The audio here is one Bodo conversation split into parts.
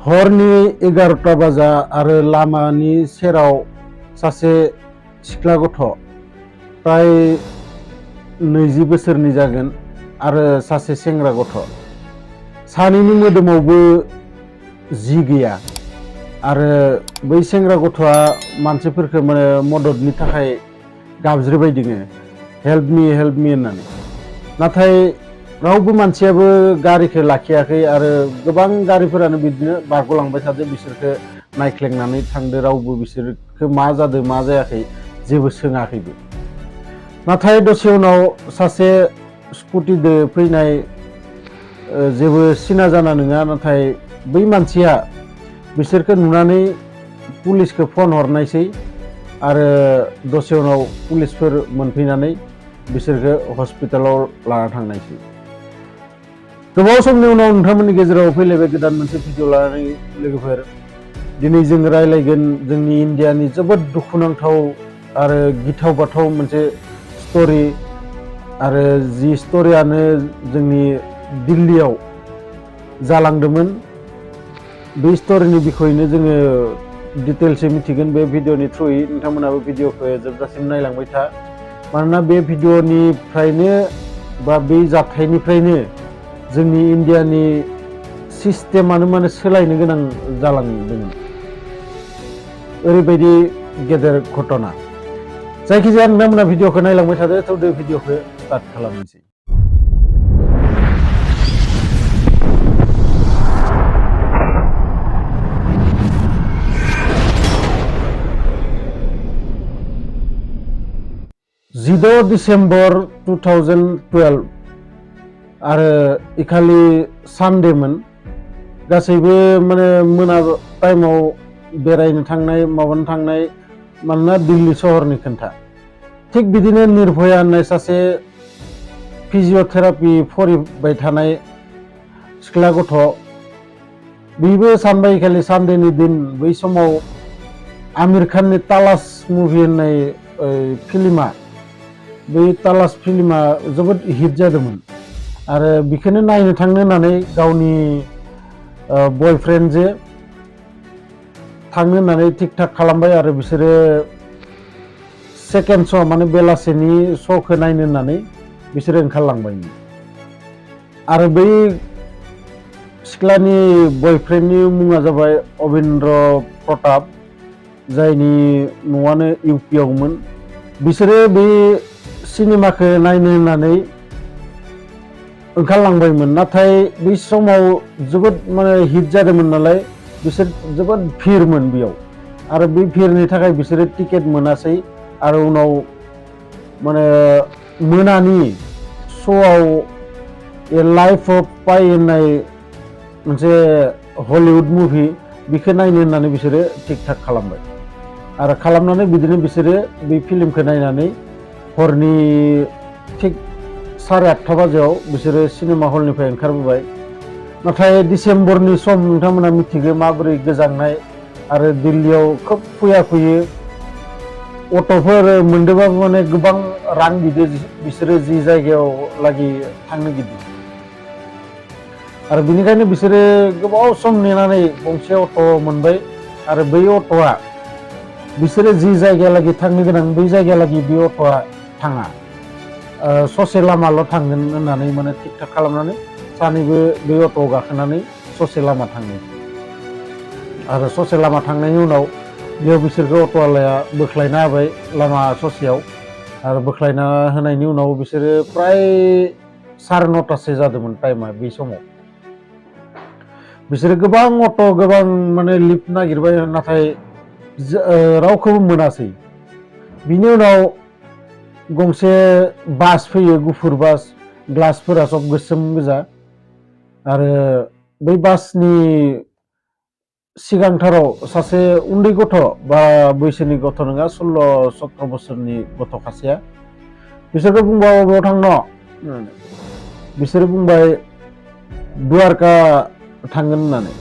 हरनि 11टा बाजा आरो लामानि सेराव सासे सिख्ला गथ' प्राय 20 बोसोरनि जागोन आरो सासे सेंग्रा गथ' सानैनि मोदोमावबो जि गैया आरो बै सेंग्रा गथ'आ मानसिफोरखौ माने मददनि थाखाय गाबज्रिबाय दोङो हेल्प मी होननानै नाथाय रावबो मानसियाबो गारिखौ लाखियाखै आरो गोबां गारिफोरानो बिदिनो बारग'लांबाय थादो बिसोरखौ नायख्लेंनानै थांदो रावबो बिसोरखौ मा जादों मा जायाखै जेबो सोङाखैबो नाथाय दसे उनाव सासे स्कुटिदो फैनाय जेबो सिना जाना नङा नाथाय बै मानसिया बिसोरखौ नुनानै पुलिसखौ फन हरनायसै आरो दसे उनाव पुलिसफोर मोनफैनानै बिसोरखौ हस्पिटालाव लाना थांनायसै गोबाव समनि उनाव नोंथांमोननि गेजेराव फैलायबाय गोदान मोनसे भिडिअ लानानै लोगोफोर दिनै जों रायलायगोन जोंनि इन्डियानि जोबोद दुखुनांथाव आरो गिथाव बाथाव मोनसे स्ट'रि आरो जि स्ट'रियानो जोंनि दिल्लीयाव जालांदोंमोन बे स्ट'रिनि बिखयनो जोङो डिटेल्सै मिथिगोन बे भिडिअनि थ्रुयै नोंथांमोनाबो भिडिअखौ जोबजासिम नायलांबाय था मानोना बे भिडिअनिफ्रायनो बा बे जाथायनिफ्रायनो जोंनि इन्डियानि सिस्टेमानो माने सोलायनो गोनां जालांदोंमोन ओरैबायदि गेदेर घटना जायखिजाया नोंथांमोना भिडिअखौ नायलांबाय थादो थौदो भिडिअखौ स्टार्ट खालामनोसै December 2012 आरो इखालि सानडेमोन गासैबो माने मोना टाइमाव बेरायनो थांनाय माबानो थांनाय मानोना दिल्ली सहरनि खोन्था थिग बिदिनो निर्भया होननाय सासे फिजिअथेरापि फरायबाय थानाय सिख्ला गथ' बेबो सानबाय खालि सानडेनि दिन बै समाव आमिर खाननि तालाश मुभि होननाय फिल्मा बै तालाश फिल्मा जोबोद हिट जादोंमोन आरो बेखौनो नायनो थांनो होननानै गावनि बयफ्रेन्डजों थांनो होननानै थिक थाक खालामबाय आरो बिसोरो सेकेन्ड श' माने बेलासेनि श'खौ नायनो होननानै बिसोरो ओंखारलांबाय आरो बै सिख्लानि बयफ्रेन्डनि मुङा जाबाय अबिन्द्र प्रताप जायनि न'आनो इउपिआवमोन बिसोरो बे सिनेमाखौ नायनो होननानै ओंखारलांबायमोन नाथाय बै समाव जोबोद माने हिट जादोंमोन नालाय बिसोर जोबोद भिरमोन बेयाव आरो बे भिरनि थाखाय बिसोरो टिकेट मोनासै आरो उनाव माने मोनानि श'आव ए लाइफ अफ पाइ होननाय मोनसे हलिउड मुभि बेखौ नायनो होननानै बिसोरो थिक थाक खालामबाय आरो खालामनानै बिदिनो बिसोरो बे फिल्मखौ नायनानै हरनि थिक 8:30 बाजियाव बिसोरो सिनेमा हलनिफ्राय ओंखारबोबाय नाथाय डिसेम्बरनि सम नोंथांमोना मिथिगौ माबोरै गोजांनाय आरो दिल्लीयाव खोब फैयो अट'फोर मोनदोंबाबो माने गोबां रां बिदो बिसोरो जि जायगायाव लागि थांनो गिदिर आरो बिनिखायनो बिसोरो गोबाव सम नेनानै गंसे अट' मोनबाय आरो बै अट'आ बिसोरो जि जायगा लागि थांनो गोनां बै जायगा लागि बे अट'आ थाङा ससे लामाल' थांगोन होननानै माने थिक थाक खालामनानै सानैबो बे अट'आव गाखोनानै ससे लामा थाङो आरो ससे लामा थांनायनि उनाव बेयाव बिसोरखौ अट'वालाया बोख्लायना होबाय लामा ससेयाव आरो बोख्लायना होनायनि उनाव बिसोरो प्राय 9:30 जादोंमोन टाइमा बै समाव बिसोरो गोबां अट' गोबां माने लिफ्ट नागिरबाय नाथाय रावखौबो मोनासै बिनि उनाव गंसे बास फैयो गुफुर बास ग्लासफोरा सब गोसोम गोजा आरो बै बासनि सिगांथाराव सासे उन्दै गथ' बा बैसोनि गथ' नङा 16-17 बोसोरनि गथ' खासेया बिसोरखौ बुंबाय बबेयाव थांनो बिसोरो बुंबाय द्वारका थांगोन होननानै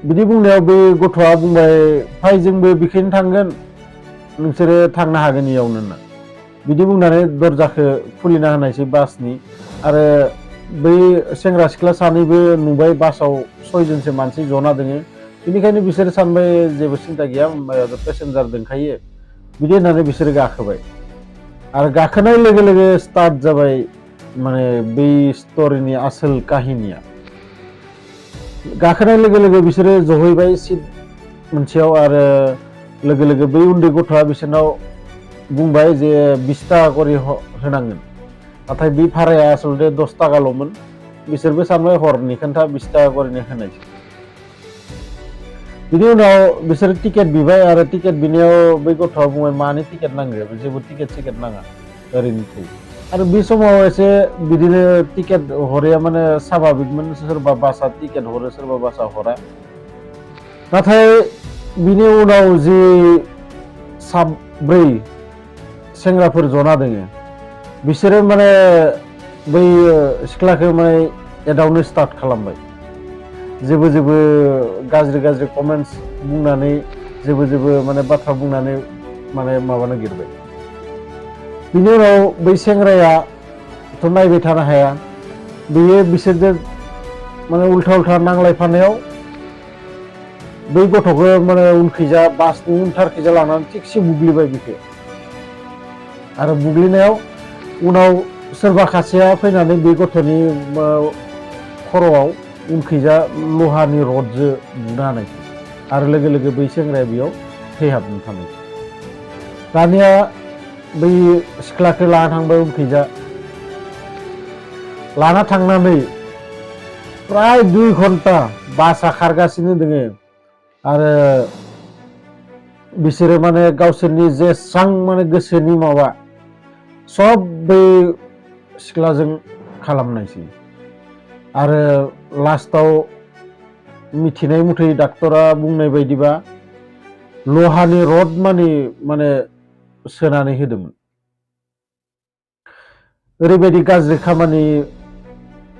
बिदि बुंनायाव बे गथ'आ बुंबाय फाय जोंबो बिखैनो थांगोन नोंसोरो थांनो हागोन इयावनो होनना बिदि बुंनानै दरजाखौ खुलिना होनायसै बासनि आरो बै सेंग्रा सिख्ला सानैबो नुबाय बासाव 6 जनसो मानसि जना दोङो बेनिखायनो बिसोर सानबाय जेबो सिन्ता गैया पेसेन्जार दोंखायो बिदि होननानै बिसोर गाखोबाय आरो गाखोनाय लोगो लोगो स्टार्ट जाबाय माने बै स्ट'रिनि आसोल काहिनिया गाखोनाय लोगो लोगो बिसोरो जहैबाय सिट मोनसेयाव आरो लोगो लोगो बै उन्दै गथ'आ बिसोरनाव बुंबाय जे 20 टाका करि होनांगोन नाथाय बे भाराया आसलते 10 टाकाल'मोन बिसोरबो सानबाय हरनि खोन्था 20 टाका करिनो होनायसै बिनि उनाव बिसोर टिकेट बिबाय आरो टिकेट बिनायाव बै गथ'आ बुंबाय मानि टिकेट नांगौ जेबो टिकेट नाङा ओरैनो फै आरो बे समाव एसे बिदिनो टिकेट हरैया माने स्वाभाबिकमोन सोरबा बासा टिकेट हरो सोरबा बासा हरा नाथाय बिनि उनाव जि साब्रै सेंग्राफोर जना दोङो बिसोरो माने बै सिख्लाखौ माने एदावनो स्टार्ट खालामबाय जेबो गाज्रि कमेन्ट्स बुंनानै जेबो माने बाथ्रा बुंनानै माने माबा नागिरबाय बिनि उनाव बै सेंग्रायाथ' नायबाय थानो हाया बेयो बिसोरजों माने उल्था नांलायफानायाव बै गथ'खौ माने उनखैजा बासनि उनथारखैजा लानानै थिगसे बुग्लिबाय बिखौ आरो बुग्लिनायाव उनाव सोरबा खासेया फैनानै बे गथ'नि खर'आव उनखैजा लहानि रडजों बुना होनाय आरो लोगो लोगो बै सेंग्राया बेयाव थैहाबनो थानाय दानिया बै सिख्लाखौ लाना थांबाय उनखैजा लाना थांनानै प्राय 2 घन्टा बासा खारगासिनो दोङो आरो बिसोरो माने गावसोरनि जेसां माने गोसोनि माबा सब बै सिख्लाजों खालामनायसै आरो लास्टाव मिथिनाय मथै डाक्टरा बुंनाय बायदिबा लहानि रड माने सोनानै होदोंमोन ओरैबायदि गाज्रि खामानि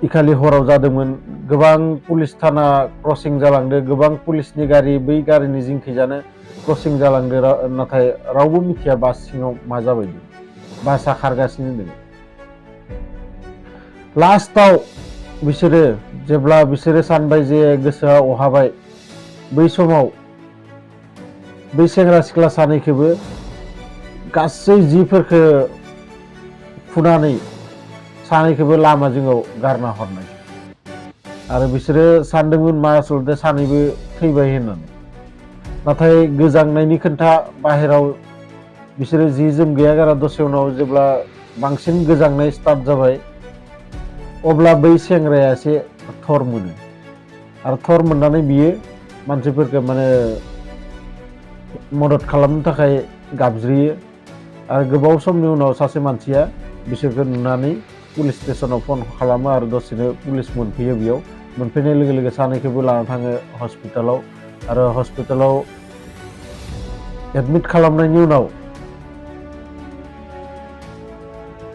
इखालि हराव जादोंमोन गोबां पुलिस थाना क्रसिं जालांदो गोबां पुलिसनि गारि बै गारिनि जिंखैजानो क्रसिं जालांदो नाथाय रावबो मिथिया बास सिङाव मा जाबायदि बासा खारगासिनो दङ लास्टाव बिसोरो जेब्ला बिसोरो सानबाय जे गोसोआ अहाबाय बै समाव बै सेंग्रा सिख्ला सानैखौबो गासै जिफोरखौ फुनानै सानैखौबो लामा जिङाव गारना हरनाय आरो बिसोरो सानदोंमोन मा आसलते सानैबो थैबाय होननानै नाथाय गोजांनायनि खोन्था बाहेराव बिसोरो जि जोम गैया गारा दसे उनाव जेब्ला बांसिन गोजांनाय स्टार्ट जाबाय अब्ला बै सेंग्राया एसे थर मोनो आरो थर मोननानै बियो मानसिफोरखौ माने मदद खालामनो थाखाय गाबज्रियो आरो गोबाव समनि उनाव सासे मानसिया बिसोरखौ नुनानै पुलिस स्टेशनाव फन खालामो आरो दसेनो पुलिस मोनफैयो बेयाव मोनफैनाय लोगो लोगो सानैखौबो लाना थाङो हस्पिटालाव आरो हस्पिटालाव एडमिट खालामनायनि उनाव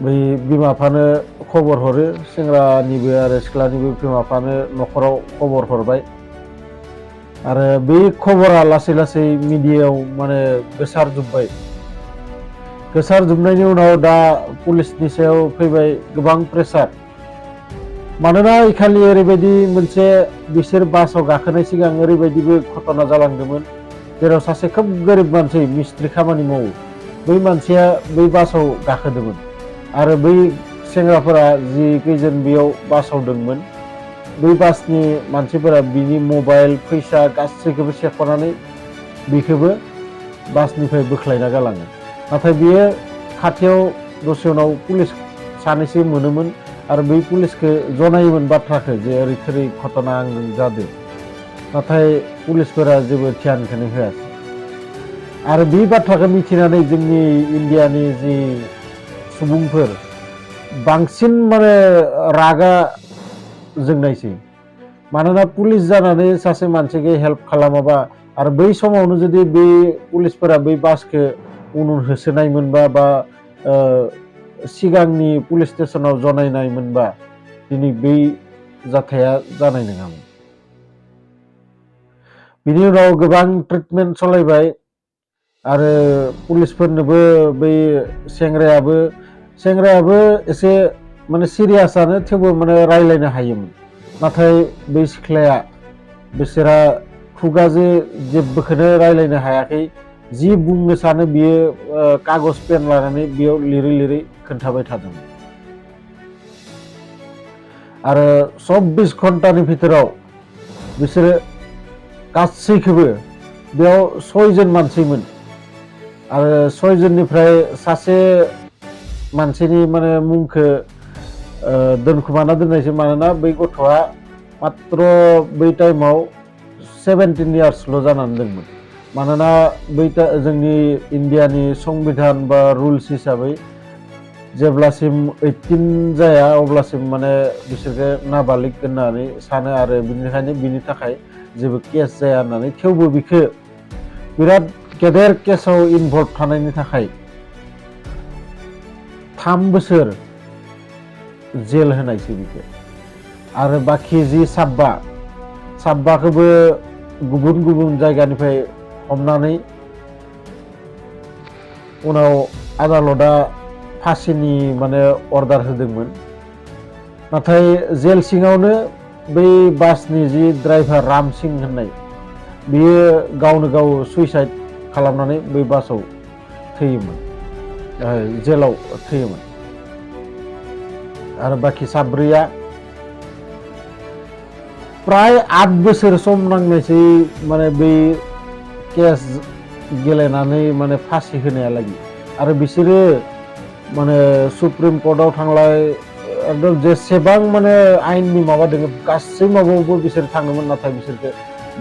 बै बिमा बिफानो खबर हरो सेंग्रानिबो आरो सिख्लानिबो बिमा बिफानो न'खराव खबर हरबाय आरो बे खबरा लासै लासै मिडियायाव माने गोसारजोबनायनि उनाव दा पुलिसनि सायाव फैबाय गोबां प्रेसार मानोना इखालि ओरैबायदि मोनसे बिसोर बासाव गाखोनाय सिगां ओरैबायदिबो घटना जालांदोंमोन जेराव सासे खोब गोरिब मानसि मिस्ट्रि खामानि मावो बै मानसिया बै बासाव गाखोदोंमोन आरो बै सेंग्राफोरा जि खैजोन बेयाव बासाव दंमोन बै बासनि मानसिफोरा बिनि मबाइल फैसा गासैखौबो सेख'नानै बेखौबो बासनिफ्राय बोख्लायना गालाङो नाथाय बियो खाथियाव दसे उनाव पुलिस सानैसो मोनोमोन आरो बै पुलिसखौ जनायोमोन बाथ्राखौ जे ओरै थोरै घटना आंजों जादों नाथाय पुलिसफोरा जेबो ध्यानखौनो होआसै आरो बे बाथ्राखौ मिथिनानै जोंनि इन्डियानि जि सुबुंफोर बांसिन माने रागा जोंनायसै मानोना पुलिस जानानै सासे मानसिखौ हेल्प खालामाबा आरो बै समावनो जुदि बे पुलिसफोरा बै बासखौ उन होसोनायमोनबा बा सिगांनि पुलिस स्टेशनाव जनायनायमोनबा दिनै बै जाथाया जानाय नङामोन बिनि उनाव गोबां ट्रिटमेन्ट सालायबाय आरो पुलिसफोरनोबो बै सेंग्रायाबो एसे माने सिरियासआनो थेवबो माने रायलायनो हायोमोन नाथाय बै सिख्लाया बिसोरा खुगाजों जेबोखौनो रायलायनो हायाखै जि बुंनो सानो बियो कागज पेन लानानै बेयाव लिरै लिरै खोन्थाबाय थादोंमोन आरो 24 घन्टानि भितराव बिसोरो गासैखौबो बेयाव 6 जन मानसिमोन आरो 6 जननिफ्राय सासे मानसिनि माने मुंखौ दोनखुमाना दोननायसै मानोना बै गथ'आ मात्र बै टाइमाव 17 इयार्सल' जानानै दंमोन मानोना बै जोंनि इन्डियानि संबिधान बा रुल्स हिसाबै जेब्लासिम 18 जाया अब्लासिम माने बिसोरखौ नाबालिग होननानै सानो आरो बिनिखायनो बिनि थाखाय जेबो केस जाया होननानै थेवबो बिखौ बिराद गेदेर केसाव इनभल्भ थानायनि थाखाय 3 बोसोर जेल होनायसै बिखौ आरो बाखि जि साब्बाखौबो गुबुन गुबुन जायगानिफ्राय हमनानै उनाव आदालतआ फासिनि माने अर्डार होदोंमोन नाथाय जेल सिङावनो बै बासनि जि ड्राइभार राम सिं होननाय बियो गावनो गाव सुइसाइड खालामनानै बै बासाव थैयोमोन जेलाव थैयोमोन आरो बाखि साब्रैया प्राय 8 बोसोर सम नांनायसै माने बै केस गेलेनानै माने फासि होनायालागि आरो बिसोरो माने सुप्रिम कर्टआव थांलाय एकदम जेसेबां माने आयेननि माबा दङ गासै माबायावबो बिसोर थांदोंमोन नाथाय बिसोरखौ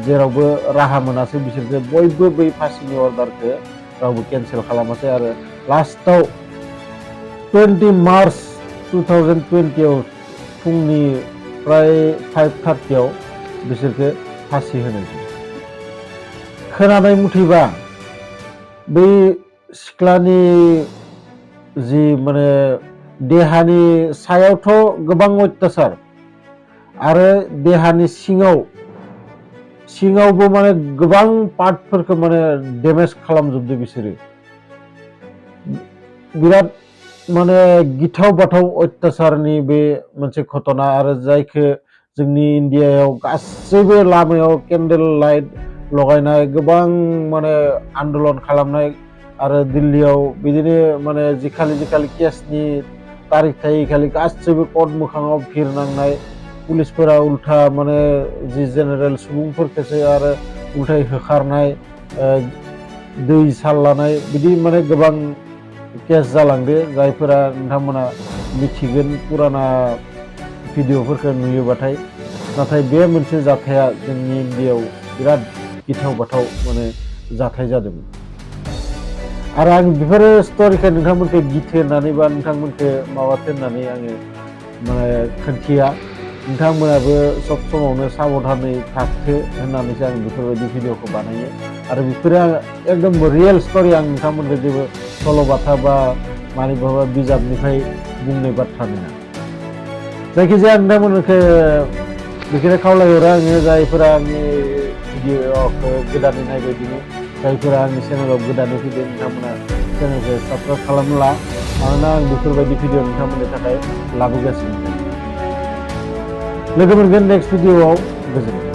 जेरावबो राहा मोनासै बिसोरखौ बयबो बै फासिनि अर्डारखौ रावबो केन्सेल खालामासै आरो लास्टआव 20 मार्च 2020 फुंनि प्राय 5:30 बिसोरखौ फासि होनायसै खोनानाय मथेबा बै सिख्लानि जि माने देहानि सायावथ' गोबां अत्याचार आरो देहानि सिङावबो माने गोबां पार्टफोरखौ माने डेमेज खालामजोबदो बिसोरो बिराद माने गिथाव बाथाव अत्याचारनि बे मोनसे घटना आरो जायखौ जोंनि इन्डियायाव गासैबो लामायाव केन्डेल लाइट लगायनाय गोबां माने आन्दलन खालामनाय आरो दिल्लीयाव बिदिनो माने जिखालि केसनि तारिख थायो खालि गासैबो कर्ट मोखाङाव भिर नांनाय पुलिसफोरा उल्था माने जि जेनेरेल सुबुंफोरखौसो आरो उल्थाय होखारनाय दै सारलानाय बिदि माने गोबां केस जालांदो जायफोरा नोंथांमोना मिथिगोन पुराना भिडिअफोरखौ नुयोबाथाय नाथाय बे मोनसे जाथाया जोंनि इन्डियायाव बिराद गिथाव बाथाव माने जाथाय जादोंमोन आरो आं बेफोरो स्ट'रिखौ नोंथांमोनखौ गिथो होननानै बा नोंथांमोनखौ माबाथो होननानै आङो माने खोन्थिया नोंथांमोनाबो सब समावनो साबधानै थाथो होननानैसो आं बेफोरबायदि भिडिअखौ बानायो आरो बेफोरो एकदम रियेल स्ट'रि आं नोंथांमोनखौ जेबो सल'बाथा बा मानिबा बिजाबनिफ्राय बुंनाय बाथ्रा नङा जायखिजाया नोंथांमोनखौ बेखौनो खावलायहरो आङो जायफोरा आंनि भिडिअखौ गोदानै नायबाय दङ जायफोरा आंनि चेनेलाव गोदानै फैदों नोंथांमोना चेनेलखौ साबस्क्राइब खालामला मानोना आं बेफोरबायदि भिडिअ नोंथांमोननि थाखाय लाबोगासिनो लोगो मोनगोन नेक्स्ट भिडिअआव गोजोनथों।